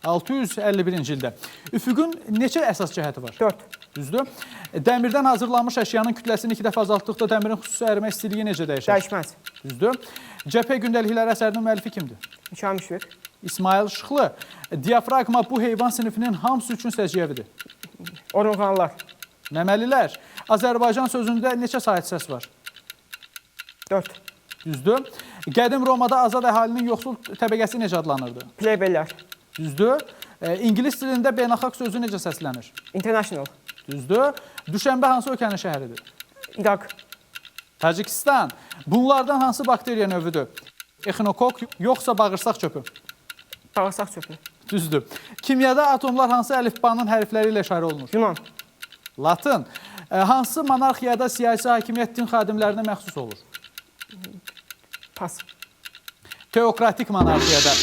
[SPEAKER 1] 651-ci ildə. Üfüqün neçə əsas cəhəti var?
[SPEAKER 6] 4.
[SPEAKER 1] Düzdür. Dəmirdən hazırlanmış əşyanın kütləsini 2 dəfə azaltdıqda dəmirin xüsusi ərimə istiliyi necə dəyişər?
[SPEAKER 6] Dəyişməz.
[SPEAKER 1] Düzdür. Cəbhə gündəlikləri əsərinin müəllifi kimdir?
[SPEAKER 6] Mikayıl Müşfiq.
[SPEAKER 1] İsmayıl Şıxlı. Diafraqma bu heyvan sinifinin hamısı üçün səciyyəvidir.
[SPEAKER 6] Orunğanlar.
[SPEAKER 1] Məməlilər. Azərbaycan sözündə neçə sahid səs var?
[SPEAKER 6] 4.
[SPEAKER 1] Düzdür. Qədim Romada azad əhalinin yoxsul təbəqəsi necə adlanırdı?
[SPEAKER 6] Plebeylər.
[SPEAKER 1] Düzdür. İngilis dilində beynəlxalq sözü necə səslənir?
[SPEAKER 6] International.
[SPEAKER 1] Düzdür. Düşənbə hansı ölkənin şəhəridir?
[SPEAKER 6] İraq.
[SPEAKER 1] Tacikistan. Bunlardan hansı bakteriya növüdür? Exinokok yoxsa bağırsaq çöpü?
[SPEAKER 6] Bağırsaq çöpü.
[SPEAKER 1] Düzdür. Kimyada atomlar hansı əlifbanın hərfləri ilə işarə olunur?
[SPEAKER 6] Yunan.
[SPEAKER 1] Latın. Hansı monarxiyada siyasi hakimiyyət din xadimlərinə məxsus olur?
[SPEAKER 6] Pas.
[SPEAKER 1] Teokratik monarxiyada.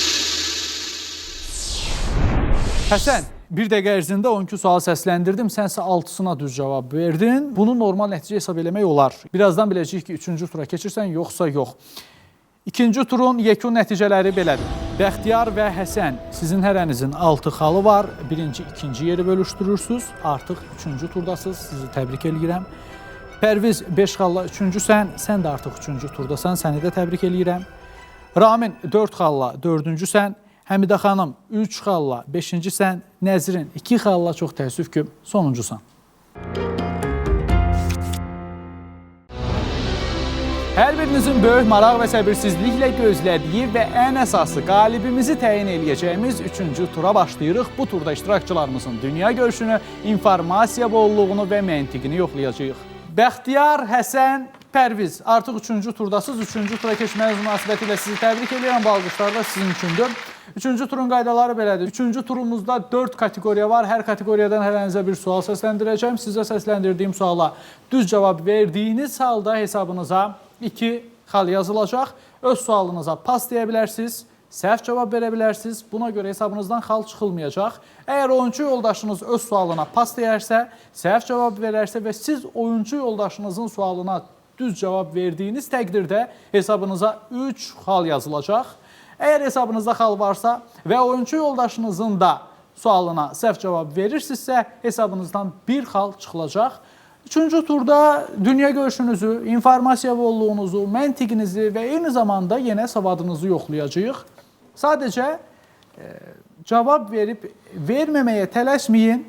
[SPEAKER 1] Həsən, bir dəqiqə ərzində 12 sual səsləndirdim, sənsə 6-sına düz cavab verdin. Bunu normal nəticə hesab eləmək olar. Birazdan biləcəyik ki, 3-cü tura keçirsən, yoxsa yox. İkinci turun yekun nəticələri belədir. Bəxtiyar və Həsən, sizin hərənizin 6 xalı var. Birinci, ikinci yeri bölüşdürürsünüz. Artıq 3-cü turdasınız. Sizi təbrik eləyirəm. Pərviz 5 xalla 3-cüsən, sən də artıq 3-cü turdasan. Səni də təbrik eləyirəm. Ramin 4 xalla 4-cüsən. Həmidə xanım 3 xalla 5-cisən. Nəzrin 2 xalla, çox təəssüf ki, sonuncusan. Hər birinizin böyük maraq və səbirsizliklə gözlədiyi və ən əsası qalibimizi təyin eləyəcəyimiz 3-cü tura başlayırıq. Bu turda iştirakçılarımızın dünya görüşünü, informasiya bolluğunu və məntiqini yoxlayacağıq. Bəxtiyar, Həsən, Pərviz, artıq 3-cü turdasınız. 3-cü tura keçməyiniz münasibətilə sizi təbrik edirəm. Bu alqışlar da sizin üçündür. 3-cü turun qaydaları belədir. 3-cü turumuzda 4 kateqoriya var. Hər kateqoriyadan hərənizə bir sual səsləndirəcəm. Sizə səsləndirdiyim suala düz cavab verdiyiniz halda hesabınıza 2 xal yazılacaq. Öz sualınıza pas deyə bilərsiniz, səhv cavab verə bilərsiniz. Buna görə hesabınızdan xal çıxılmayacaq. Əgər oyunçu yoldaşınız öz sualına pas deyərsə, səhv cavab verərsə və siz oyunçu yoldaşınızın sualına düz cavab verdiyiniz təqdirdə hesabınıza 3 xal yazılacaq. Əgər hesabınızda xal varsa və oyunçu yoldaşınızın da sualına səhv cavab verirsinizsə, hesabınızdan 1 xal çıxılacaq. 3-cü turda dünya görüşünüzü, informasiya bolluğunuzu, məntiqinizi və eyni zamanda yenə savadınızı yoxlayacağıq. Sadəcə cavab verib verməməyə tələsməyin,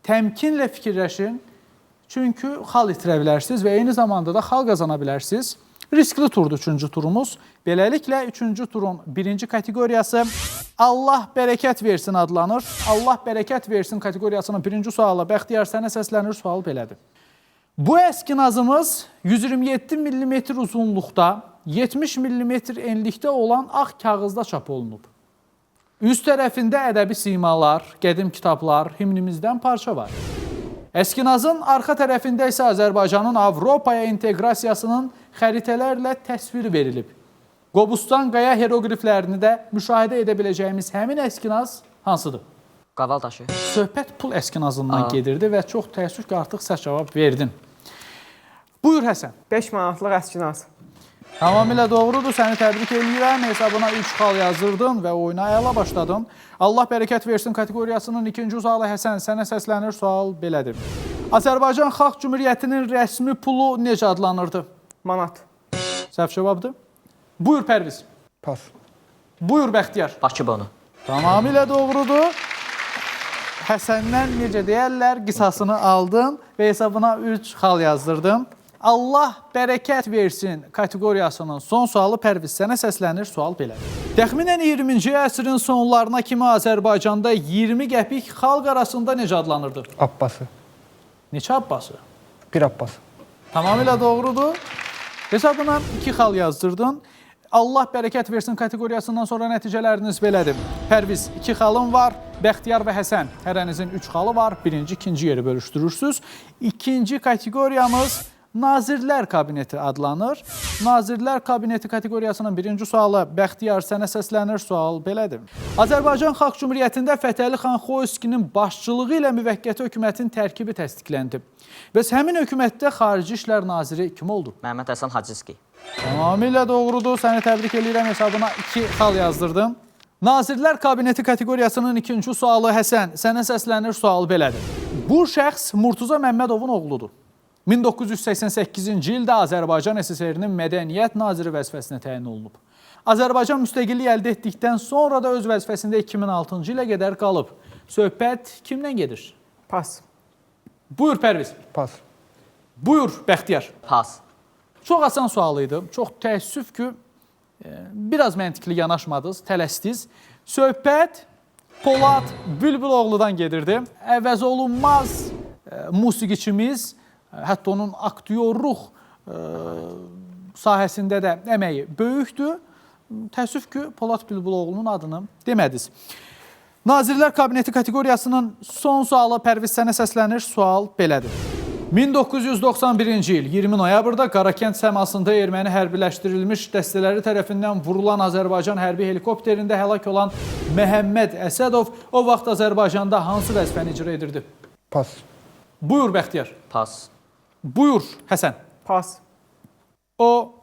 [SPEAKER 1] təmkinlə fikirləşin. Çünki xal itirə bilərsiniz və eyni zamanda da xal qazana bilərsiniz. Riskli turdur 3-cü turumuz. Beləliklə 3-cü turun birinci kateqoriyası Allah bərəkət versin adlanır. Allah bərəkət versin kateqoriyasının birinci sualı Bəxtiyar sənə səslənir, sual belədir. Bu əskinazımız 127 mm uzunluqda, 70 mm enlikdə olan ağ kağızda çap olunub. Üst tərəfində ədəbi simalar, qədim kitablar, himnimizdən parça var. Əskinazın arxa tərəfində isə Azərbaycanın Avropaya inteqrasiyasının xəritələrlə təsviri verilib. Qobustan qaya heroqliflərini də müşahidə edə biləcəyimiz həmin əskinaz hansıdır?
[SPEAKER 3] Qaval daşı.
[SPEAKER 1] Söhbət pul əskinazından gedirdi və çox təəssüf ki, artıq səhv cavab verdin. Buyur Həsən.
[SPEAKER 6] 5 manatlıq əskinaz.
[SPEAKER 1] Tamamilə doğrudur. Səni təbrik eləyirəm. Hesabına 3 xal yazdırdın və oyuna əla başladın. Allah bərəkət versin kateqoriyasının ikinci sualı Həsən, sənə səslənir. Sual belədir. Azərbaycan Xalq Cümhuriyyətinin rəsmi pulu necə adlanırdı?
[SPEAKER 6] Manat.
[SPEAKER 1] Səhv cavabdır. Buyur Pərviz.
[SPEAKER 5] Pas.
[SPEAKER 1] Buyur Bəxtiyar.
[SPEAKER 3] Bakı bonu.
[SPEAKER 1] Tamamilə doğrudur. Həsəndən necə deyərlər, qisasını aldın və hesabına 3 xal yazdırdın. Allah bərəkət versin kateqoriyasının son sualı Pərviz sənə səslənir, sual belədir. Təxminən 20-ci əsrin sonlarına kimi Azərbaycanda 20 qəpik xalq arasında necə adlanırdı?
[SPEAKER 5] Abbası.
[SPEAKER 1] Neçə Abbası?
[SPEAKER 5] Bir Abbası.
[SPEAKER 1] Tamamilə doğrudur. Hesabına 2 xal yazdırdın. Allah bərəkət versin kateqoriyasından sonra nəticələriniz belədir. Pərviz 2 xalın var, Bəxtiyar və Həsən hərənizin 3 xalı var. Birinci, ikinci yeri bölüşdürürsünüz. İkinci kateqoriyamız Nazirlər Kabineti adlanır. Nazirlər Kabineti kateqoriyasının birinci sualı Bəxtiyar, sənə səslənir. Sual belədir. Azərbaycan Xalq Cümhuriyyətində Fətəli xan Xoyskinin başçılığı ilə müvəqqəti hökumətin tərkibi təsdiqləndi. Bəs həmin hökumətdə Xarici İşlər Naziri kim oldu?
[SPEAKER 3] Məhəmməd Həsən Hacıski.
[SPEAKER 1] Tamamilə doğrudur. Səni təbrik eləyirəm. Hesabına 2 xal yazdırdım. Nazirlər Kabineti kateqoriyasının ikinci sualı Həsən, sənə səslənir. Sual belədir. Bu şəxs Murtuza Məmmədovun oğludur. 1988-ci ildə Azərbaycan SSR-nin Mədəniyyət Naziri vəzifəsinə təyin olunub. Azərbaycan müstəqillik əldə etdikdən sonra da öz vəzifəsində 2006-cı ilə qədər qalıb. Söhbət kimdən gedir?
[SPEAKER 6] Pas.
[SPEAKER 1] Buyur Pərviz.
[SPEAKER 2] Pas.
[SPEAKER 1] Buyur Bəxtiyar.
[SPEAKER 3] Pas.
[SPEAKER 1] Çox asan sual idi. Çox təəssüf ki, biraz məntiqli yanaşmadınız, tələsdiniz. Söhbət Polad Bülbüloğludan gedirdi. Əvəz olunmaz musiqiçimiz, hətta onun aktyorluq sahəsində də əməyi böyükdür. Təəssüf ki, Polad Bülbüloğlunun adını demədiniz. Nazirlər Kabineti kateqoriyasının son sualı Pərviz, sənə səslənir. Sual belədir. 1991-ci il 20 noyabrda Qarakənd səmasında erməni hərbiləşdirilmiş dəstələri tərəfindən vurulan Azərbaycan hərbi helikopterində həlak olan Məhəmməd Əsədov o vaxt Azərbaycanda hansı vəzifəni icra edirdi?
[SPEAKER 2] Pas.
[SPEAKER 1] Buyur Bəxtiyar.
[SPEAKER 3] Pas.
[SPEAKER 1] Buyur Həsən.
[SPEAKER 6] Pas.
[SPEAKER 1] O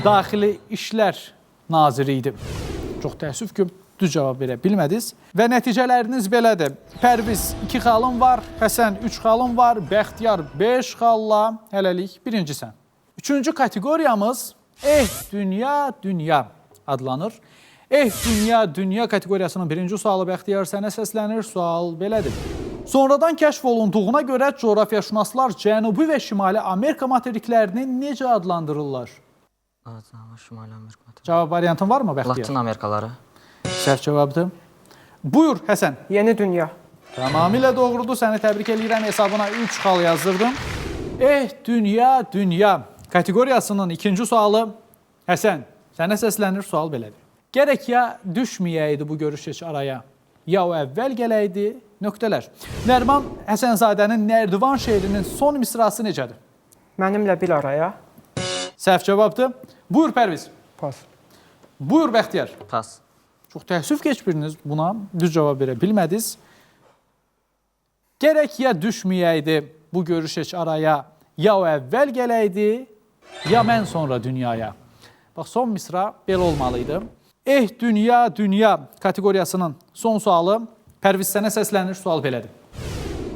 [SPEAKER 1] Daxili İşlər Naziri idi. Çox təəssüf ki, düz cavab verə bilmədiniz. Və nəticələriniz belədir. Pərviz 2 xalın var, Həsən 3 xalın var, Bəxtiyar 5 xalla hələlik birincisən. Üçüncü kateqoriyamız Eh Dünya Dünya adlanır. Eh Dünya Dünya kateqoriyasının birinci sualı Bəxtiyar, sənə səslənir. Sual belədir. Sonradan kəşf olunduğuna görə coğrafiyaşünaslar Cənubi və Şimali Amerika materiklərini necə adlandırırlar?
[SPEAKER 3] Şimali Amerika.
[SPEAKER 1] Cavab variantın var mı Bəxtiyar?
[SPEAKER 3] Latin Amerikaları.
[SPEAKER 1] Səhv cavabdır. Buyur Həsən.
[SPEAKER 6] Yeni dünya.
[SPEAKER 1] Tamamilə doğrudur. Səni təbrik eləyirəm. Hesabına 3 xal yazdırdım. Eh Dünya Dünya kateqoriyasının ikinci sualı Həsən, sənə səslənir. Sual belədir. Gərək ya düşməyəydi bu görüş heç araya, ya o əvvəl gələydi, nöqtələr. Nəriman Həsənzadənin Nərdivan şeirinin son misrası necədir?
[SPEAKER 6] Mənimlə bir araya.
[SPEAKER 1] Səhv cavabdır. Buyur Pərviz.
[SPEAKER 2] Pas.
[SPEAKER 1] Buyur Bəxtiyar.
[SPEAKER 3] Pas.
[SPEAKER 1] Çox təəssüf ki, heç biriniz buna düz cavab verə bilmədiniz. Gərək ya düşməyəydi bu görüş heç araya, ya o əvvəl gələydi, ya mən sonra dünyaya. Bax, son misra belə olmalıydı. Eh Dünya Dünya kateqoriyasının son sualı Pərviz, sənə səslənir. Sual belədir.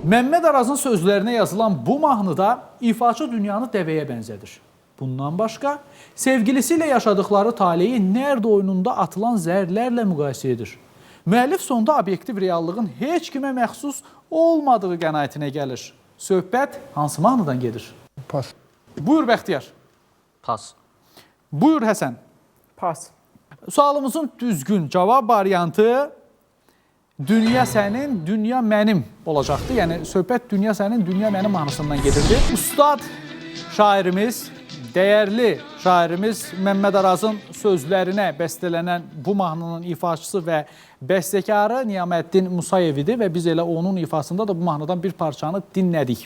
[SPEAKER 1] Məmməd Arazın sözlərinə yazılan bu mahnıda ifaçı dünyanı dəvəyə bənzədir. Bundan başqa, sevgilisi ilə yaşadıkları taleyi nərd oyununda atılan zərlərlə müqayisə edir. Müəllif sonda obyektiv reallığın heç kimə məxsus olmadığı qənaətinə gəlir. Söhbət hansı mahnıdan gedir?
[SPEAKER 2] Pas.
[SPEAKER 1] Buyur Bəxtiyar.
[SPEAKER 3] Pas.
[SPEAKER 1] Buyur Həsən.
[SPEAKER 6] Pas.
[SPEAKER 1] Sualımızın düzgün cavab variantı dünya sənin, dünya mənim olacaqdı. Yəni söhbət dünya sənin, dünya mənim mahnısından gedirdi. Ustad şairimiz, dəyərli şairimiz Məmməd Arazın sözlərinə bəstələnən bu mahnının ifaçısı və bəstəkarı Niyaməddin Musayev idi və biz elə onun ifasında da bu mahnıdan bir parçanı dinlədik.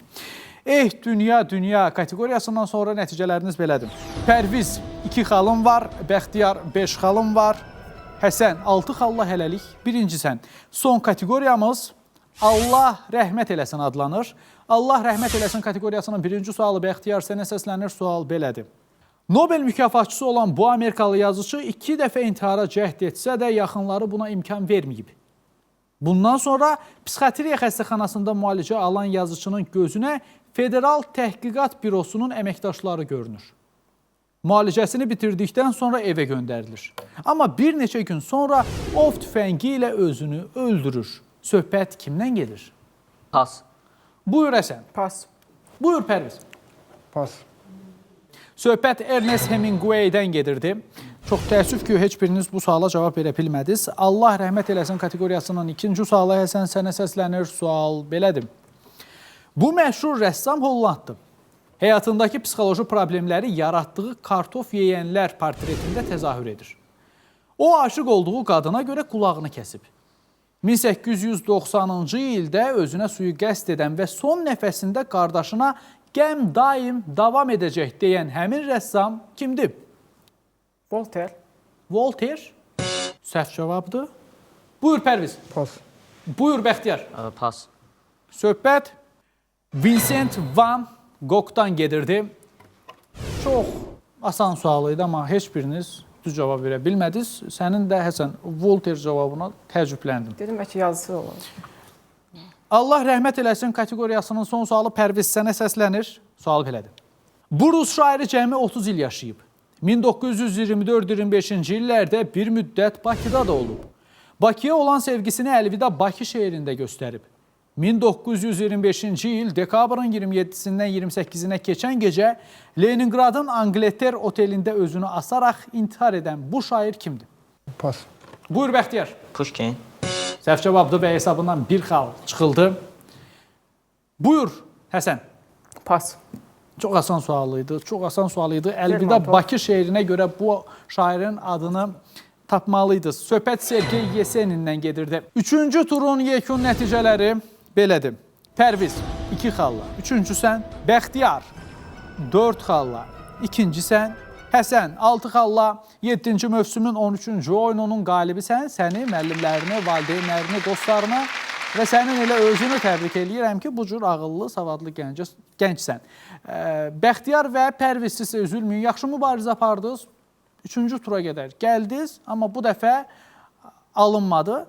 [SPEAKER 1] Eh Dünya Dünya kateqoriyasından sonra nəticələriniz belədir. Pərviz 2 xalın var, Bəxtiyar 5 xalın var, Həsən 6 xalla hələlik birincisən. Son kateqoriyamız Allah rəhmət eləsin adlanır. Allah rəhmət eləsin kateqoriyasının birinci sualı Bəxtiyar, sənə səslənir. Sual belədir. Nobel mükafatçısı olan bu Amerikalı yazıçı 2 dəfə intihara cəhd etsə də yaxınları buna imkan verməyib. Bundan sonra psixiatriya xəstəxanasında müalicə alan yazıçının gözünə Federal Təhqiqat Bürosunun əməkdaşları görünür. Müalicəsini bitirdikdən sonra evə göndərilir. Amma bir neçə gün sonra ov tüfəngi ilə özünü öldürür. Söhbət kimdən gedir?
[SPEAKER 3] Pas.
[SPEAKER 1] Buyur Həsən.
[SPEAKER 6] Pas.
[SPEAKER 1] Buyur Pərviz.
[SPEAKER 2] Pas.
[SPEAKER 1] Söhbət Ernest Hemingway-dən gedirdi. Çox təəssüf ki, heç biriniz bu suala cavab verə bilmədiniz. Allah rəhmət eləsin kateqoriyasının ikinci sualı Həsən, sənə səslənir. Sual belədir. Bu məşhur rəssam Hollanddır. Həyatındakı psixoloji problemləri yaratdığı kartof yeyənlər portretində təzahür edir. O, aşiq olduğu qadına görə qulağını kəsib. 1890-cı ildə özünə sui-qəsd edən və son nəfəsində qardaşına Qəm daim davam edəcək deyən həmin rəssam kimdir?
[SPEAKER 6] Voltaire.
[SPEAKER 1] Voltaire. Səhv cavabdır. Buyur Pərviz.
[SPEAKER 5] Pas.
[SPEAKER 1] Buyur Bəxtiyar.
[SPEAKER 3] Pas.
[SPEAKER 1] Söhbət Vincent van Gogh'dan gedirdi. Çox asan sual idi, amma heç biriniz düz cavab verə bilmədiniz. Sənin də Həsən Voltaire cavabına təəccübləndim.
[SPEAKER 6] Dedim bəlkə yazısı olar.
[SPEAKER 1] Allah rəhmət eləsin kateqoriyasının son sualı Pərviz sənə səslənir. Sual belədir. Bu rus şairi cəmi 30 il yaşayıb. 1924-25-ci illərdə bir müddət Bakıda da olub. Bakıya olan sevgisini Əlvida Bakı şeirində göstərib. 1925-ci il dekabrın 27-sindən 28-inə keçən gecə Leningradın Angleter otelində özünü asaraq intihar edən bu şair kimdir?
[SPEAKER 5] Pas.
[SPEAKER 1] Buyur Bəxtiyar.
[SPEAKER 3] Pushkin.
[SPEAKER 1] Səhv cavabdır və hesabından bir xal çıxıldı. Buyur Həsən.
[SPEAKER 6] Pas.
[SPEAKER 1] Çox asan sual idi. Çox asan sual idi. Əlvida
[SPEAKER 6] Lermontov.
[SPEAKER 1] Bakı şeirinə görə bu şairin adını tapmalıydınız. Söhbət Sergey Yesenindən gedirdi. Üçüncü turun yekun nəticələri belədir. Pərviz 2 xalla, üçüncüsən. Bəxtiyar 4 xalla, ikincisən. Həsən 6 xalla, 7-ci mövsümün 13-cü oyununun qalibisən. Səni, müəllimlərini, valideynlərini, dostlarını və sənin elə özünü təbrik eləyirəm ki, bu cür ağıllı, savadlı gəncsən. Bəxtiyar və Pərviz sizə üzülməyin. Yaxşı mübarizə apardınız. Üçüncü tura qədər gəldiniz, amma bu dəfə alınmadı.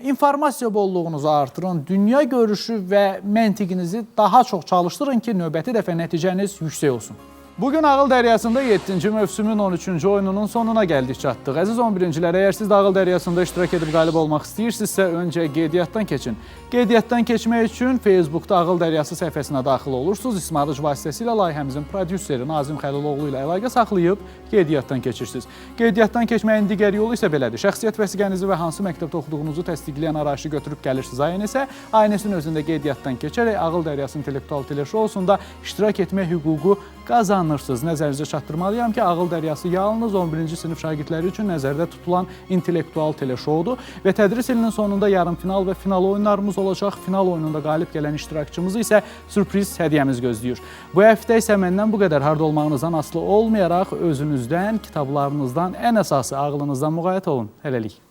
[SPEAKER 1] İnformasiya bolluğunuzu artırın, dünya görüşü və məntiqinizi daha çox çalışdırın ki, növbəti dəfə nəticəniz yüksək olsun. Bugün Ağıl Dəryasında 7-ci mövsümün 13-cü oyununun sonuna gəldik, çatdıq. Əziz 11-cilər, əgər siz də Ağıl Dəryasında iştirak edib qalib olmaq istəyirsinizsə, öncə qeydiyyatdan keçin. Qeydiyyatdan keçmək üçün Facebookda Ağıl Dəryası səhifəsinə daxil olursunuz. İsmarıc vasitəsilə layihəmizin prodüseri Nazim Xəliloğlu ilə əlaqə saxlayıb qeydiyyatdan keçirsiniz. Qeydiyyatdan keçməyin digər yolu isə belədir. Şəxsiyyət vəsiqənizi və hansı məktəbdə oxuduğunuzu təsdiqləyən arayışı götürüb gəlirsiniz ANS-ə. ANS-in özündə qeydiyyatdan keçərək Ağıl Dəryası intellektual teleşousunda iştirak etmək hüququ qazanırsınız. Nəzərinizə çatdırmalıyam ki, Ağıl Dəryası yalnız 11-ci sinif şagirdləri üçün nəzərdə tutulan intellektual teleşoudur və tədris ilinin sonunda yarımfinal və final oyunlarımız olacaq. Final oyununda qalib gələn iştirakçımızı isə sürpriz hədiyyəmiz gözləyir. Bu həftə isə məndən bu qədər. Harda olmağınızdan asılı olmayaraq özünüzdən, kitablarınızdan, ən əsası ağlınızdan müğayət olun. Hələlik.